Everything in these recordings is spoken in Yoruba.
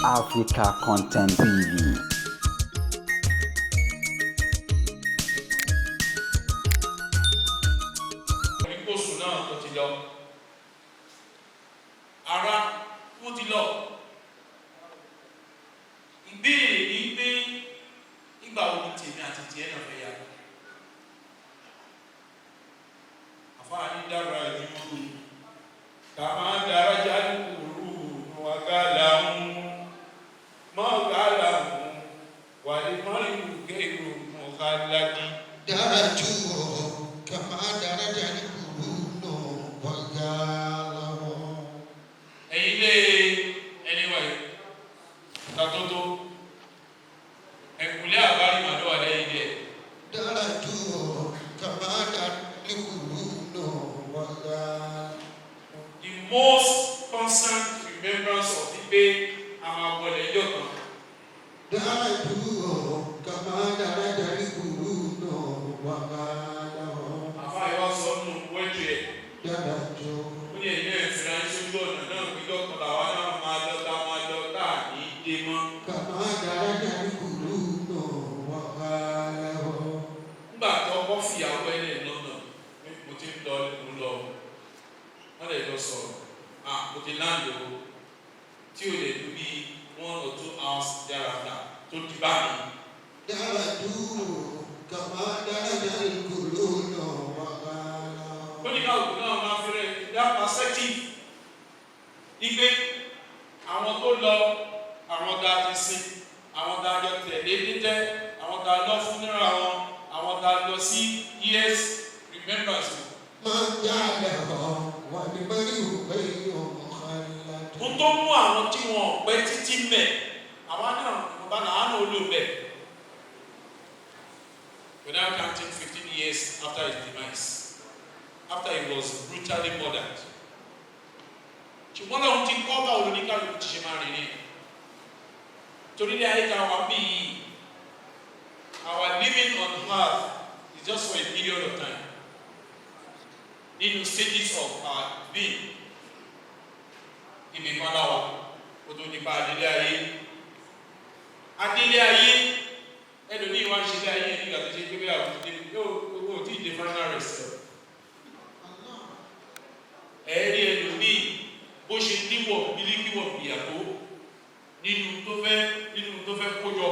Africa Content TV. Oríkòsùn náà tó ti lọ, ara wọ́n ti lọ. Ìbéèrè ní pé ìgbà wo ni tèmi àti tiẹ̀ náà fẹ́ yà? Àfáà ní dára ju ká máa dára jáde kúrú wà gálà ń mọ́ gálà ń wà ní mọ́rìnwó gẹ́rù mọ́káládì. درجوا كما درج القرون وقالوا. Ẹ̀yin lé ẹni wáyé tàtótó ẹ̀kúnlé àbárí màdó wà lẹ́yìn díẹ̀. درجوا كما درج القرون وقالوا. The most constant remembrance of the pé àwọn abọ́lẹ̀ ẹjọ́ kan. درجوا كما درج القرون وقالوا. Àfa ìwà sọ nù wẹ́tù ẹ̀. درجوا. Ó ní ẹ̀yìn náà fira ń sójú ọ̀nà náà gbígbọ́ kan làwa náà máa lọ tá máa lọ tá à ní dé mọ́. كما درج القرون وقالوا. Nígbà tó kọ́ fìyàwó ẹ̀ lẹ̀ lọ́nà, mo ti ń lọ, mo ń lọ, wọ́n lè lọ sọ̀rọ̀, ah, mo ti láǹdì o, tí o lè lu bí 1 or 2 hours thereafter tó di bá mi. درجوا كما درج القرون وقالوا. Ó ní káàkiri náà máa fi rẹ̀ that perspective igbe àwọn tó lọ, àwọn tá a ti sin, àwọn tá a jọ tẹ̀lé nítẹ́, àwọn tá a lọ fún níra wọn, àwọn tá a lọ sí years remembrance. ما جعله والمرء غير مخلد. Ohun tó mú àwọn tí wọn ò pẹ́ títí mẹ́, àwọn náà bá náà náà lò bẹ́ẹ̀. We're now counting 15 years after his demise, after he was brutally murdered. Ṣùgbọ́n lọ́run ti kọ́ báwo ní kálukú ti ṣe máa rìn ní. Torí ní ayé ta wà bí yìí, our living on earth is just for a period of time. Nínú stages of our being, ibi kan láwà, kó tó nípa adélé ayé. Adélé ayé, ẹlòmíì wá ń ṣe ilé ayé nígbà tó ṣe pé bí àwọn ti dé yóò owó tí ì dé final rest. Ẹ̀ẹ́rí ẹlòmíì bó ṣe níwọ̀ bílíkíwọ̀ ìyàtọ̀ nínú tó fẹ́ kójọ,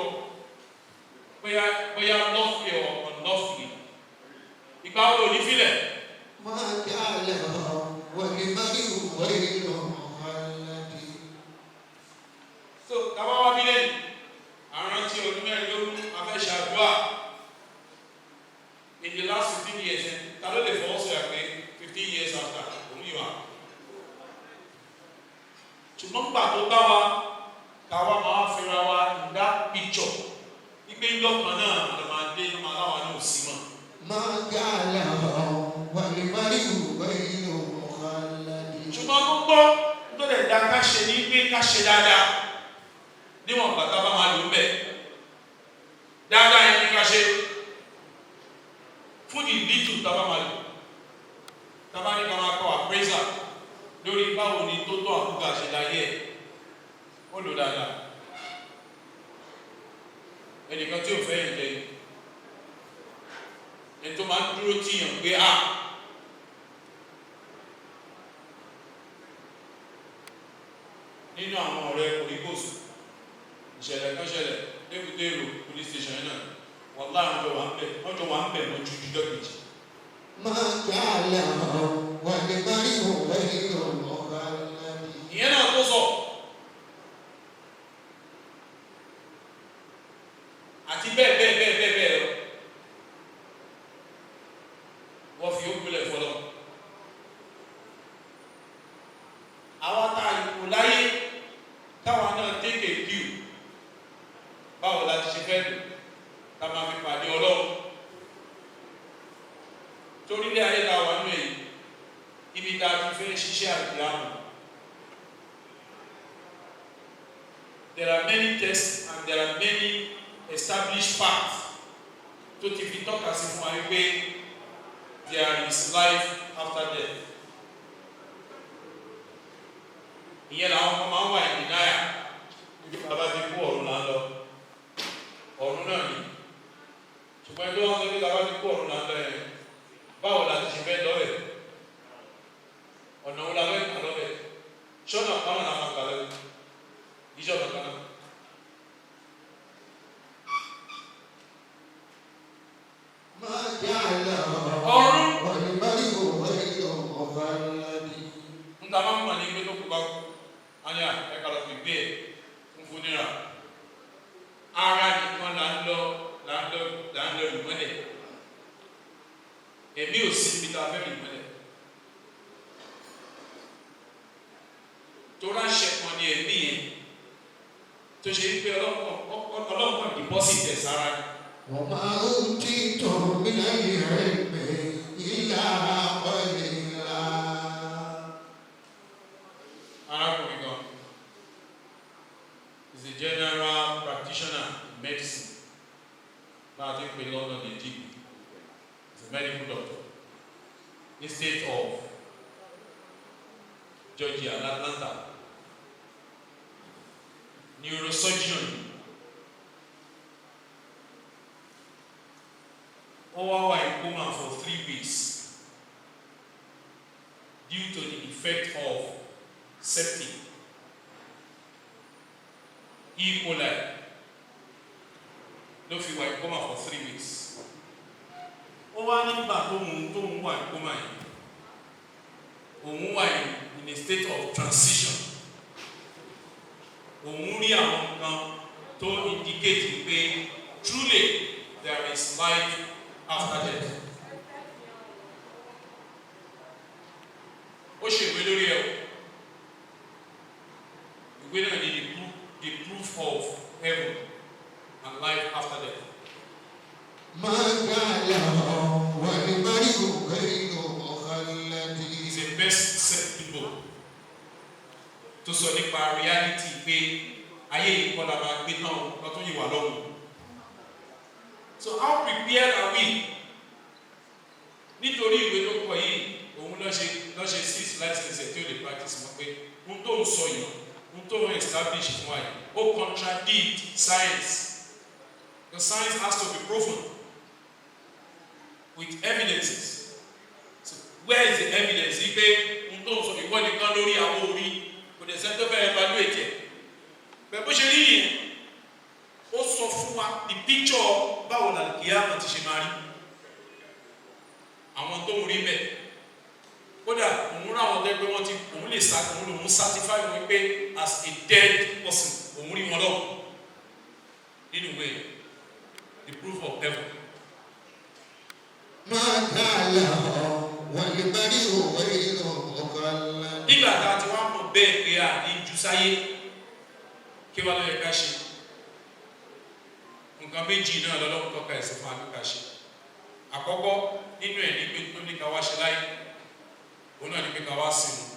bóyá lawfully or unlawfully, ìgbà wo ní filẹ̀. ما جعله والمرء غير مخلد. So tàbá wá bí lẹ́yìn àrántí ọdún 24 afẹ́ṣàdúrà in the last 15 years, ta ló lè fọwọ́ sọ̀yà pé 15 years after òun yìí wà? Ṣùgbọ́n gbà tó bá wa káwa máa fira wa in that picture wípé ńjọ́ kan náà ló máa dé, ló máa láwa náà ò sí mọ́. ما جعله والمرء غير مخلد. Ṣùgbọ́n gbogbo tó lè da ká ṣe ní pé ká ṣe dáadáa níwọ̀n bàtà bá máa lò ń bẹ̀. Dáadáa yẹn ní ká ṣe fún the little tá a bá máa lò. Tá a bá ní ká máa kọ́ appraiser lórí báwo ni tó tọ́ àkúgà ṣe láyé ẹ̀, ó lò dáadáa. Ẹnìkan tí ò fẹ́ yẹn jẹ, ẹni tó máa ń dúró tíyàn pé a nínú àwọn ọ̀rẹ́ kòríkòsù, ìṣẹ̀lẹ̀ kan ṣẹlẹ̀ lébùté èrò police station yẹn náà, wàláhì wọ́n jọ wà ń bẹ̀, wọ́n jọ wà ń bẹ̀ mọ́jú jíjọ́ kejì. ما جعله والمرء غير مخلد. Ìyẹn náà tó sọ àti bẹ́ẹ̀ bẹ́ẹ̀ bẹ́ẹ̀ bẹ́ẹ̀ bẹ́ẹ̀ lọ, wọ́n fi ó gbilẹ̀ fọlọ́. Àwọn tá a kò láyé káwa náà take a cue, báwo la ti ṣe fẹ́ lò ká máa fi pàdé Ọlọ́run, torí ilé ayé ta wà nínú èyí, ibi tá a ti fẹ́ ṣiṣẹ́ àgbéyàmù. There are many tests and there are many established facts tó ti fi tọ́ka sí fún wa wípé there is life after death. Ìyẹn làwọn kan máa ń wà in denial. Anya ẹ ká lọ fi gbé ẹ fún funeral. Ara nìkan là ń lọ là ń lọ là ń lọ ìmọ́lẹ̀. Ẹ̀mí ò sí ibi tá a fẹ́ rìn mọ́lẹ̀. Tó ráṣẹ kan ní ẹ̀mí yẹn tó ṣe wípé ọlọ́pàá deposit ẹ̀ sára ni. وما أوتيتم من العلم إلا قليلا. Arákùnrin kan is a general practitioner in medicine bá a ti ń pè London ní GP. Is a medical doctor ní state of Georgia, Atlanta. Neurosurgeon. Ó wá wà in coma for 3 weeks due to the effect of septic E. coli ló fi wà in coma for 3 weeks. Ó wá nígbà tóun wà in coma yìí, òun wà in a state of transition. Òun rí àwọn nǹkan tó indicate pé truly there is life after death. Ó ṣèwé lórí ẹ̀ o. Ìwé náà ní the proof of heaven and life after death. ما جعله والمرء غير مخلد. Is a best selling book tó sọ nípa reality pé ayé yìí kọ́ la máa gbé tán o, lọ́tún yìí wà lọ́wọ́. So how prepared are we? Nítorí ìwé tó kọ yìí, òun lọ ṣe six license ẹ̀ tí ó lè practice mọ́, pé ohun tó ń sọ yìí, ohun tó ń establish fún wa yìí, ó contradict science. The science has to be proven with evidences. So where is the evidence yìí pé ohun tó ń sọ ìwọ nìkan lórí àwọn orí kò dẹ̀ sẹ́ni tó fẹ́ evaluate ẹ̀ bẹ́ẹ̀ bó ṣe rí nìyẹn? Ó sọ fún wa the picture báwo la kìíyàmọ̀ ti ṣe máa rí, àwọn tó ń rí bẹ́ẹ̀. Kódà òun ráwọn tẹ́ pé wọ́n ti òun lè sa òun lòun certify wọn pé as a dead person, òun rí wọn lọ́wọ́ nínú ìwé The Proof of Heaven. ما جعله والمرء غير مخلد. Nígbà tá a ti wá mọ̀ bẹ́ẹ̀ pé a ní ju sáyé, kí wàá ló yẹ ká ṣe? Nǹkan méjì náà lọ́lọ́run tọ́ka ẹ̀sìn fún àbí ká ṣe. Àkọ́kọ́ nínú ẹ̀ ní pé tó ní ká wá ṣe láyé, òun náà ní pé ká wá sìn wọn.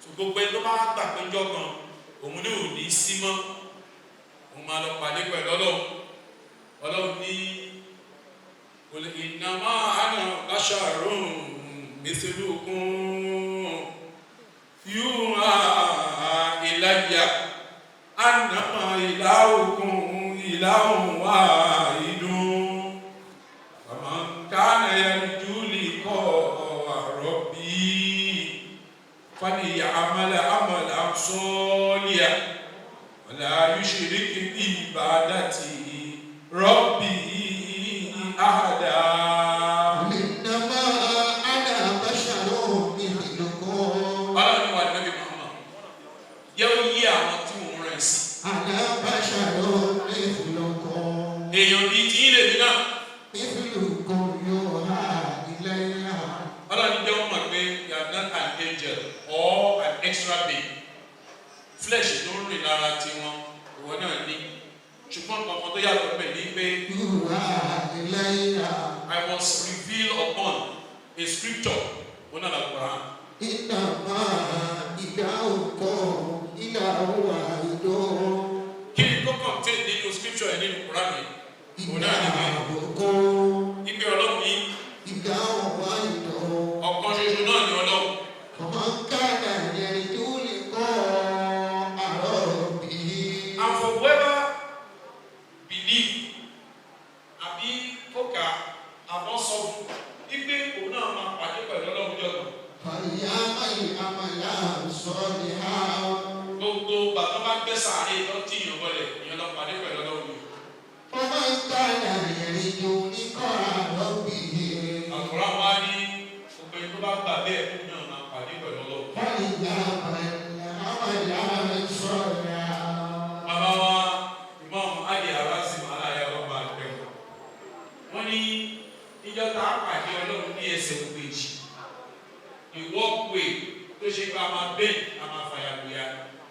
So gbogbo ẹni tó bá gbà pé ńjọ́ kan òun ní òní sí mọ́, òun máa lọ pàdé pẹ̀lú Ọlọ́run. Ọlọ́run ní قل إنما أنا بشر مثلكم يوحى إلي أنما إلهكم إله واحد فمن كان يرجو لقاء ربه فليعمل عملا صالحا ولا يشرك بعبادة ربه أحدا. قل إنما أنا بشر مثلكم. Ọlọ́run ní wa Nábì Muhammad, yẹ ó yí àwọn tí mò ń rẹ̀ sí. أنا بشر مثلكم. Èèyàn bíi tí yín lèmi náà. مثلكم يوحى إلي. Ọlọ́run ní jẹ́ wọ́n mọ̀ pé you are not an angel or an extra being. Flesh tó ń rìn lára tiwọn, ìwọ náà ní, ṣùgbọ́n kankan tó yàtọ̀ pẹ̀ ní pé يوحى إلي. I was revealed upon a scripture, wọn náà l'Al-Quran. إنما إلهكم إله واحد. Kí ni tó contain nínú scripture yẹn, nínú Quran yẹn? Òun náà ní pé إلهكم ipe Ọlọ́run yìí إله واحد. ọ̀kan ṣoṣo náà ní Ọlọ́run. فمن كان يرجو لقاء ربه And for whoever believe àbí kókà àbọ̀ sọ fún wípé òun náà máa pàdé pẹ̀lú Ọlọ́run jọ̀gbọ̀n, فليعمل عملا صالحا. Gbogbo bàtà bá gbé sàárè tó tí ìyàn bọlẹ̀, ìyàn lọ pàdé pẹ̀lú Ọlọ́run yìí. فمن كان يرجو لقاء ربه Àkùrá wa ní gbogbo ẹni tó bá gbà bẹ́ẹ̀, òun náà máa pàdé pẹ̀lú Ọlọ́run. فليعمل campaign.